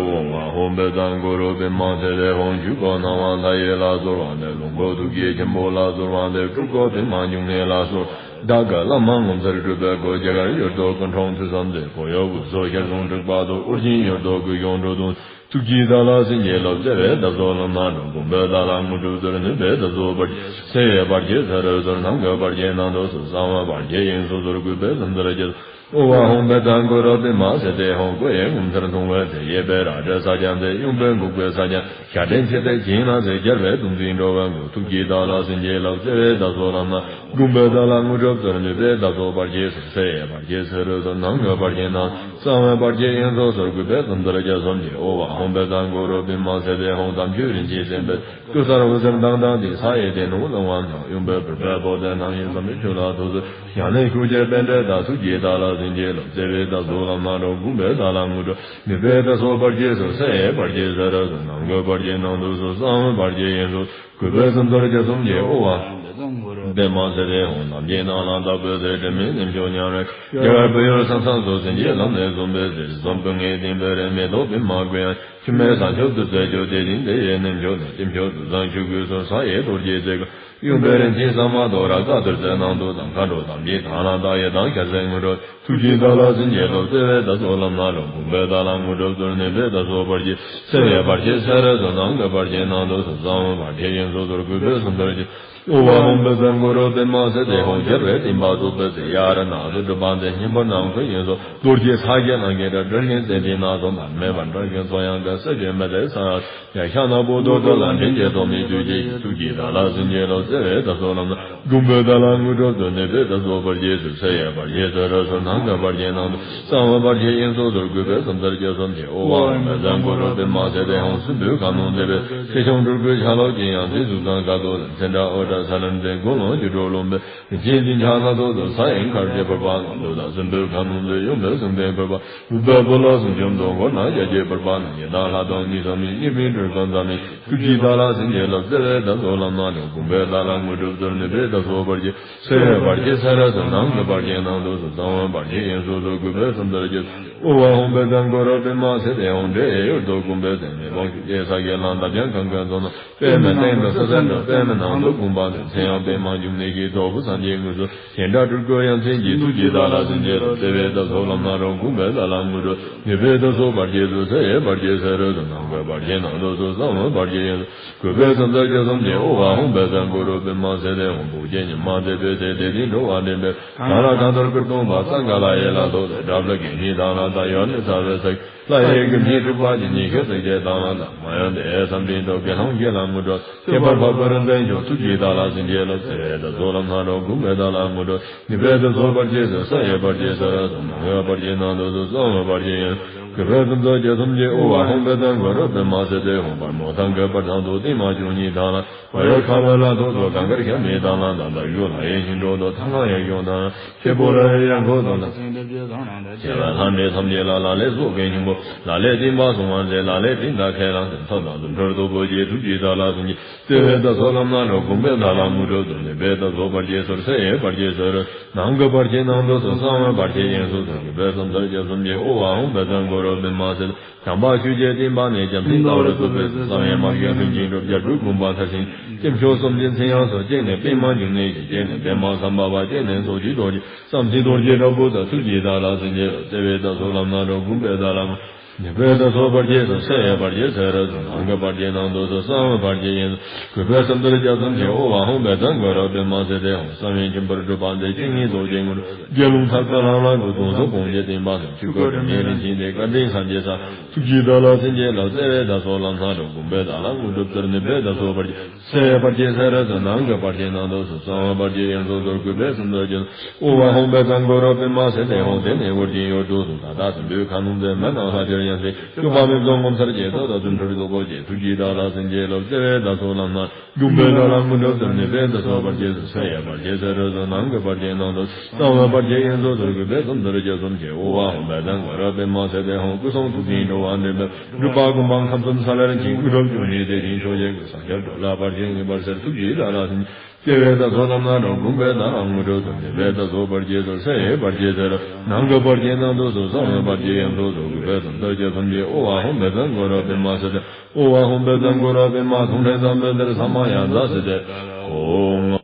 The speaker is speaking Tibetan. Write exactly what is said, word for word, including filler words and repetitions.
ཨོ་ཝ་ཧོ་བེ་ཙང་གུ་རུ་པདྨ་སིདྡྷི་ཧཱུྃ། ཆོས་སྐུ་སྣང་བ་མཐའ་ཡས་ལ་གསོལ་བ་འདེབས། ལོངས་སྐུ་ཐུགས་རྗེ་ཆེན་པོ་ལ་གསོལ་བ་འདེབས། སྤྲུལ་སྐུ་པདྨ་འབྱུང་གནས་ལ་གསོལ། བདག་གི་བླ་མ་ངོ་མཚར་སྤྲུལ་པའི་སྐུ། རྒྱ་གར་ཡུལ་དུ་སྐུ་འཁྲུངས་ཚུལ་ཙམ་མཛད། གོ་ཡོ་དབུས་སུ་ཞལ་གསུང་དྲེགས་པ་དང་། ཨོ་རྒྱན་ཡུལ་དུ་སྐུ་གཞུང་འགྲོ་དོན། ཐུགས་ཀྱི་བདག་ལ་སེམས་བསྐྱེད་ལ། བརྩེ་བས་བདག་སོགས་ལམ་སྣ་དྲོངས། མགོན་པོས་བདག་ལ་དངོས་གྲུབ་སྩོལ། ནུས་པས་བདག་སོགས་བར་ཆད། སེལ་བའི་བར་ཆད་སེལ་བར་གསོལ། ནང་གི་བར་ཆད་ནང་དུ་གསོལ། གསང་བའི་བར་ཆད་དབྱིངས་སུ་གསོལ། གུས་པས་སེམས་ཚར་གྱི། ཨོ་ཝ་ཧོ་བེ་ཙང་གུ་རུ་པདྨ་སིདྡྷི་ཧཱུྃ། སྐུ་ཡི་ངོ་མཚར་མཐོང་བའི་ཚེ། གཡས་པས་རལ་གྲི་ཕྱག་རྒྱ་མཛད། གཡོན་པས་འགུགས་པའི་ཕྱག་རྒྱ། ཞལ་ཕྲན་ཕྱེ་སྟེ་བྱིན་ལ་གཟིགས། རྒྱལ་བའི་གདུང་འཛིན་འགྲོ་བའི་མགོན། ཐུགས་ཀྱི་བདག་ལ་སེམས་བསྐྱེད་ལ། བརྩེ་བས་བདག་སོགས་ལམ་སྣ། མགོན་པོས་བདག་ལ་དངོས་གྲུབ་སྩོལ། ནུས་པས་བདག་སོགས་བར་ཆད་སོལ། སེལ་བའི་བར་ཆད་སེལ་བར་གསོལ། ནང་གི་བར་ཆད་ནང་། གསང་བའི་བར་ཆད་དབྱིངས་སུ་གསོལ། གུས་པས་སེམས་ཚར་གྱི་གསུམ་གྱིས། ཨོ་ཝ་ཧོ་བེ་ཙང་གུ་རུ་པདྨ་སིདྡྷི་ཧཱུྃ། དམ་ཆོས་རིན་ཆེན་སེམས་དཔའི་སྐུ། ས་འོག་སེར་མདངས་དང་ལྡན། ས་ཡི་སྟེང་འོག་ལ་དབང་ཐང་། གཡོན་པས་ཕུར་པའི་པོ་ཏའི་རྣམ་གཡས། ཟམ་པའི་ཆུ་ལ་ཐོགས་སུ། ཡང་ནས་ཤུགས་ཀྱིས་པཎྜི་ཏ། ཐུགས་ཀྱི་བདག་ལ་སེམས་བསྐྱེད་ལ། བརྩེ་བས་བདག་སོགས་ལམ་སྣ་དྲོངས། མགོན་པོས་བདག་ལ་དངོས་གྲུབ། ནུས་པས་བདག་སོགས་བར་ཆད་སོལ། སེལ་བའི་བར་ཆད་སེལ་བར་གསོལ། ནང་གི་བར་ཆད་ནང་དུ་གསོལ། གསང་བའི་བར་ཆད་དབྱིངས་སུ། གུས་པས་སེམས་ཚར་གྱི་གསུམ་གྱིས། ཨོ་ཝ་ཧོ་བེ་ཙང་གུ་རུ་པདྨ་སིདྡྷི་ཧཱུྃ། ལམ་གྱི་ནགས་ལ་བདག་པོས་གཟིགས། དྲི་མེད་རྣལ་འབྱོར་མཉམ་རོལ། རྒྱ་གར་བོད་ཡུལ་ས་མཚམས་སུ། སེང་གེའི་ལམ་ནས་བཟུང་བའི་ཚེ། འཛུམ་བུ་ངད་ལྡན་བེ་རི། མེ་ཏོག་པདྨ་གུ་ཡངས། ཆུ་སྨད་ས་ཕྱོགས་སུ་རྩེ་སྐྱོང་། དེ་བཞིན་དེ་ཡི་རྣལ་འབྱོར་ནི། སྐྱེས་མཆོག་ཏུ་བཟང་ཆོས་སྐུའི་གསུང་། ས་ཡི་རྡོ་རྗེ་རྩེ་དགུ། གཡོན་པས་རིན་ཆེན་ས་མ་ཏོག་ར། བཀའ་གཏེར་རྩེ་ནང་དུ་དང་། མཁའ་འགྲོ་དམ་ཅན་དང་ལྷ་དང་ཡི་དམ་ཞལ་ཟས་དངོས་གྲུབ། ཐུགས་ཀྱི་བདག་ལ་སེམས་བསྐྱེད་ལ། བརྩེ་བས་བདག་སོགས་ལམ་སྣ་དྲོངས། མགོན་པོས་བདག་ལ་དངོས་གྲུབ་སྩོལ། ནུས་པས་བདག་སོགས་བར་ཆད། སེལ་བའི་བར་ཆད་སེལ་བར་གསོལ། ནང་གི་བར་ཆད་ནང་དུ་གསོལ། གསང་བའི་བར་ཆད་དབྱིངས་སུ་གསོལ། གུས་པས་སེམས་ཚར་གྱི། ཨོ་ཝ་ཧོ་བེ་ཙང་གུ་རུ་པདྨ་སིདྡྷི་ཧཱུྃ། རྒྱལ་བའི་བསྟན་པ་རྫོགས་པའི་ཚེ། དབྱར་གནག་དང་གྲུབ་པ་མཛེས། སྙིང་པོ་ནམ་མཁའི་དབྱིངས་སུ། རྡོ་རྗེ་ཕྱག་གི་ལང་ཀའི་སྒྲ། སྒྲ་སྙན་ཙན་དན་ནགས་སུ་མར། མེ་འབར་སྒྲ་གིས་ཚོར་ཡང་དགའ། སྲིད་པའི་མུ་སྟེགས་ས་ཡ། ཤ་ནག་པོ་ཏོ་ཏོ་ལ། འདྲེན་བྱེད་ཚོགས་མི་བཅུ་གཅིག་གིས། ཐུགས་ཀྱི་བདག་ལ་སེམས་བསྐྱེད་ལ། བརྩེ་བས་བདག་སོགས་ལམ་སྣ། མགོན་པོས་བདག་ལ་དངོས་གྲུབ་སྩོལ། ནུས་པས་བདག་སོགས་བར་ཆད་སོལ། སེལ་བའི་བར་ཆད་སེལ་བར་གསོལ། ནང་གི་བར་ཆད་ནང་དུ། གསང་བའི་བར་ཆད་དབྱིངས་སུ་གསོལ། གུས་པས་སེམས་ཚར་གྱི་གསུམ་གྱིས། ཨོ་ཝ་ཧོ་བེ་ཙང་གུ་རུ་པདྨ་སིདྡྷི་ཧཱུྃ། སྲིན་པོའི་ཁ་གནོན་འདེབས་པའི། ཚེ་ཆུང་སྤྲུལ་སྐུའི་ཆ་ལུགས་ཀྱིས། ཡང་རྩེ་གཟུགས་བཟང་དཀར་ཏོག་ཏོ། ཚེ་འདྲ་འོད་འདྲ་ས་ལམ་འདྲེན། དགུང་ལོ་བཅུ་དྲུག་ལོན་པའི། རིན་ཆེན་སྦྱིན་ཆགས་སྣ་ཚོགས་སུ། ས་ཡི་མཁའ་སྤྱོད་ཕུར་པ་ནང་དུ་དང་། སྲིན་པོའི་ཁ་གནོན་མཛད། གཡོན་པས་སེང་ལྡེང་ཕུར་པ། ཕུར་པའི་སྤུ་ལོ་སུམ་ཅུ་དང་། མགོ་ནག་རྒྱ་སྐྱེགས་ཕུར་པ་ནི། ཡི་དམ་ལྷ་དང་གཉིས་སུ་མེད། གཉིས་མེད་སྤྲུལ་སྐུ་འཛམ་གླིང་། ཐུགས་ཀྱི་བདག་ལ་སེམས་བསྐྱེད་ལ། བརྩེ་བས་བདག་སོགས་ལམ་སྣ་དྲོངས། མགོན་པོས་བདག་ལ་དངོས་གྲུབ་སྩོལ། ནུས་པས་བདག་སོགས་བར་ཆད། སེལ་བའི་བར་ཆད་སེལ་བར་གསོལ། ནང་གི་བར་ཆད་ནང་དུ་གསོལ། གསང་བའི་བར་ཆད་དབྱིངས་སུ་གསོལ། གུས་པས་སེམས་ཚར་གྱི། ཨོ་ཝ་ཧོ་བེ་ཙང་གུ་རུ་པདྨ་སིདྡྷི་ཧཱུྃ། འདྲེ་ཡི་ཡུལ་དུ་དགོངས་པའི་ཚེ། མེ་དཔུང་ཆུ་སྐྱེས་ས་གི་ལང་། འདབ་ལྗང་གང་གཱའི་མཚོ་ནང་། པདྨའི་སྟེང་དུ་ས་གསེར་འགྲོ། པདྨའི་ནང་དུ་དགོངས་པ་ནི། མཚན་ཡང་པདྨ་འབྱུང་གནས་ཤིང་། གྲོགས་པོ་སངས་རྒྱས་དངོས་སུ། གཞན་དགྲ་སྤྲུལ་སྐུ་ཡ་མཚན་གྱི། ཐུགས་ཀྱི་བདག་ལ་སེམས་བསྐྱེད་ལ། བརྩེ་བས་བདག་སོགས་ལམ་སྣ་དྲོངས། མགོན་པོས་བདག་ལ་དངོས་གྲུབ། ནུས་པས་བདག་སོགས་བར་ཆད་སོལ། སེལ་བའི་བར་ཆད་སེལ་བར་གསོལ། ནང་གི་བར་ཆད་ནང་དུ་གསོལ། གསང་བའི་བར་ཆད་དབྱིངས་སུ། གུས་པས་སེམས་ཚར་གྱི་གསུམ་གྱིས། ཨོ་ཝ་ཧོ་བེ་ཙང་གུ་རུ་པདྨ་སིདྡྷི་ཧཱུྃ། བུ་ཁྱོད་ཉི་མ་བཟླས་པའི་ཚེ། དེ་དུས་འགྲོ་བ་འདྲེན་པའི། གང་ལ་གང་འདུལ་སྐུར་སྟོན་པ། སངས་རྒྱས་ལ་ཡི་ལ་སོགས་ཏེ། དགྲ་བཅོམ་གྱི་མིང་དང་ལ་དྭགས་ཡུལ་ནས་ཚ་བའི་ས་གི། ལྷ་ཡི་གི་མིང་སྤྲུལ་པ་གྱི། ཉི་ཤུ་རྩ་བརྒྱད་དང་ལ་དྭགས། མ་ཡུམ་དེ་ཡི་ས་འཕྲིན་དུ། དགེ་སློང་གྱི་ལ་དངོས་གྲུབ། ཁྱད་པར་འཕགས་པའི་རིག་འཛིན་མཆོག། ཐུགས་ཀྱི་བདག་ལ་སེམས་བསྐྱེད་ལ། བརྩེ་བས་བདག་སོགས་ལམ་སྣ་དྲོངས། མགོན་པོས་བདག་ལ་དངོས་གྲུབ། ནུས་པས་བདག་སོགས་བར་ཆད་སོལ། སེལ་བའི་བར་ཆད་སེལ་བར་གསོལ། ནང་གི་བར་ཆད་ནང་དུ་གསོལ། གསང་བའི་བར་ཆད་དབྱིངས་སུ། གུས་པས་སེམས་ཚར་གྱི་གསུམ་གྱིས། ཨོ་ཝ་ཧོ་བེ་ཙང་གུ་རུ་པདྨ་སིདྡྷི་ཧཱུྃ། བར་མོ་ཐང་གི་བར་མཚམས་དུ། སྟེང་མ་བཅུ་གཉིས་དང་ལ། བར་ཡུལ་ཁ་བའི་ལ་ཐོག་ཏུ། གངས་དཀར་ཤ་མེད་དང་ལ་དྭགས། དྭགས་བཞུགས་ལྷ་ཡི་ཞིང་འབྲོག་ཏུ། ཐང་ལྷ་ཡང་བཞུགས་དང་ལ། ཤེལ་ཕོར་རི་ཡི་ཡང་ཁོག་ཏུ་ལ། ཆེ་བའི་ལྷ་འདྲེ་ཐམས་ཅད་ལ། ལ་ལས་སྲོག་གི་སྙིང་པོ། ལ་ལས་བསྟན་པ་སྲུང་བར་མཛད། ལ་ལས་དྲིན་དང་ཁས་བླངས་ཏེ། མཚོ་དང་དུད་འགྲོའི་གདུགས་པོ་ཆེ། ཐུགས་ཀྱི་བདག་ལ་སེམས་བསྐྱེད། བརྩེ་བས་བདག་སོགས་ལམ་སྣ་དྲོངས། མགོན་པོས་བདག་ལ་དངོས་གྲུབ་སྩོལ། ནུས་པས་བདག་སོགས་བར་ཆད་སོལ། སེལ་བའི་བར་ཆད་སེལ་བར་གསོལ། ནང་གི་བར་ཆད་ནང་དུ་གསོལ། གསང་བའི་བར་ཆད་དབྱིངས་སུ་གསོལ། གུས་པས་སེམས་ཚར་གྱི་གསུམ་གྱིས། ཨོ་ཝ་ཧོ་བེ་ཙང་གུ་རུ་པདྨ་སིདྡྷི། བྱམས་པ་ཆོས་ཀྱི་སྟེང་པ་ནས། བྱམས་སེམས་ལྟ་བར་བཟོད་པའི་ཚུལ། གསང་བའི་མ་རྒན་ལྷུན་གྱིས་གྲུབ། རྒྱ་སྤྲུལ་དགོངས་པ་མཐར་ཕྱིན། སྐྱེས་མཆོག་གསུམ་གྱི་མཚན་ཡང་གསོལ། གཅིག་ནས་པདྨ་འབྱུང་གནས་ཀྱི། གཅིག་ནས་པདྨ་སམ་བྷ་ཝ། གཅིག་ནས་ཚོགས་ཀྱི་རྡོ་རྗེ། བསམ་སྲིད་རྡོ་རྗེ་དྲག་པོ་དང་། ཐུགས་ཀྱི་བདག་ལ་སེམས་བསྐྱེད་ལ། བརྩེ་བས་བདག་སོགས་ལམ་སྣ་དྲོངས། མགོན་པོས་བདག་ལ་དངོས། ནུས་པས་བདག་སོགས་བར་ཆད་སོལ། སེལ་བའི་བར་ཆད་སེལ་བར་གསོལ། ནང་གི་བར་ཆད་ནང་དུ་གསོལ། གསང་བའི་བར་ཆད་དབྱིངས་སུ། གུས་པས་སེམས་ཚར་གྱི་གསུམ་གྱིས། ཨོ་ཝ་ཧོ་བེ་ཙང་གུ་རུ་པདྨ་སིདྡྷི་ཧཱུྃ། གསང་བའི་ཁྱད་པར་སྒྲུབ་པ་འདི། བཅུ་གཉིས་རྡོ་རྗེའི་དངོས་གྲུབ། དགེ་སློང་ཐབས་དང་ལམ་ལ་དགོངས། གདོང་བསུ་དགོངས་ཀྱི་སྟེང་པ་ནས། ཆོས་སྐུ་དྲི་མེད་རིན་ཆེན་གཏེར། བཀའ་དྲིན་སངས་རྒྱས་ས། ཐུགས་ཀྱི་བདག་ལ་སེམས་བསྐྱེད་ལ། བརྩེ་བས་བདག་སོགས་ལམ་སྣ་དྲོངས། མགོན་པོས་བདག་ལ་དངོས་གྲུབ་སྩོལ། ནུས་པས་བདག་སོགས་བར་ཆད། སེལ་བའི་བར་ཆད་སེལ་བར་གསོལ། ནང་གི་བར་ཆད་ནང་དུ་གསོལ། གསང་བའི་བར་ཆད་དབྱིངས་སུ་གསོལ། གུས་པས་སེམས་ཚར་གྱི། ཨོ་ཝ་ཧོ་བེ་ཙང་གུ་རུ་པདྨ་སིདྡྷི་ཧཱུྃ། དེ་ནས་ཨོ་རྒྱན་ཡུལ་དུ་གསོལ། ད་ལྟ་སྲིན་པོའི་ཁ་གནོན་མཛད། མི་དང་ལྷ་ཆོས་ཡང་སྲིད། སྐྱོབ་པ་མི་གཙང་ངོ་མཚར་ཅན། མཚོ་དང་དུད་འགྲོའི་གདུགས་པོ་ཆེ། ཐུགས་ཀྱི་བདག་ལ་སེམས་བསྐྱེད་ལ། བརྩེ་བས་བདག་སོགས་ལམ་སྣ། མགོན་པོས་བདག་ལ་དངོས་གྲུབ་སྩོལ། ནུས་པས་བདག་སོགས་བར་ཆད་སོལ། སེལ་བའི་བར་ཆད་སེལ་བར་གསོལ། ནང་གི་བར་ཆད་ནང་དུ་གསོལ། གསང་བའི་བར་ཆད་དབྱིངས་སུ་གསོལ། གུས་པས་སེམས་ཚར་གྱི་གསུམ་གྱིས། ཨོ་ཝ་ཧོ་བེ་ཙང་གུ་རུ་པདྨ་སིདྡྷི་ཧཱུྃ། སྐུ་གསུང་ཐུགས་ཀྱི་འགྲོ་བ་འདྲེན་པའི། སྒྲུབ་པ་དགོངས་པ་ཁམས་གསུམ་ས་ལེར་མཁྱེན། དངོས་གྲུབ་འབྱུང་གནས་དེ་བཞིན་ཕྱོགས་བཅུའི་སྐུ། བྱང་ཆུབ་འགྲོ་ལ་བར་ཆད་ངེས་པར་སེལ། ཐུགས་ཀྱི་བདག་ལ་སེམས། སྐྱེ་བའི་དང་ཚོགས་རྣམས་སྣ་དྲོངས། འཁྲུངས་པའི་དང་དངོས་གྲུབ་ཏུ། འབྲིང་པའི་དང་ཚོགས་བར་ཆད་སོལ། ཚེ་ཡི་བར་ཆད་སེལ། ནང་གི་བར་ཆད་ནང་དུ་སོལ། གསང་བའི་བར་ཆད་ཡང་དུ་སོལ། གུས་པས་བསྟོད་ཕྱག་རྒྱ་ཆེན་ཐམས་ཅད། ཨོ་ཝ་ཧུམ་བཛྲ་གུ་རུ་པདྨ་སིདྡྷི། ཨོ་ཝ་ཧུམ་བཛྲ་གུ་རུ་པདྨ་ཐུགས་ལྷ་ཙམ་པོ་དེར་ས་མ་ཡ་ཛ་སིདྡྷི། ཨོ།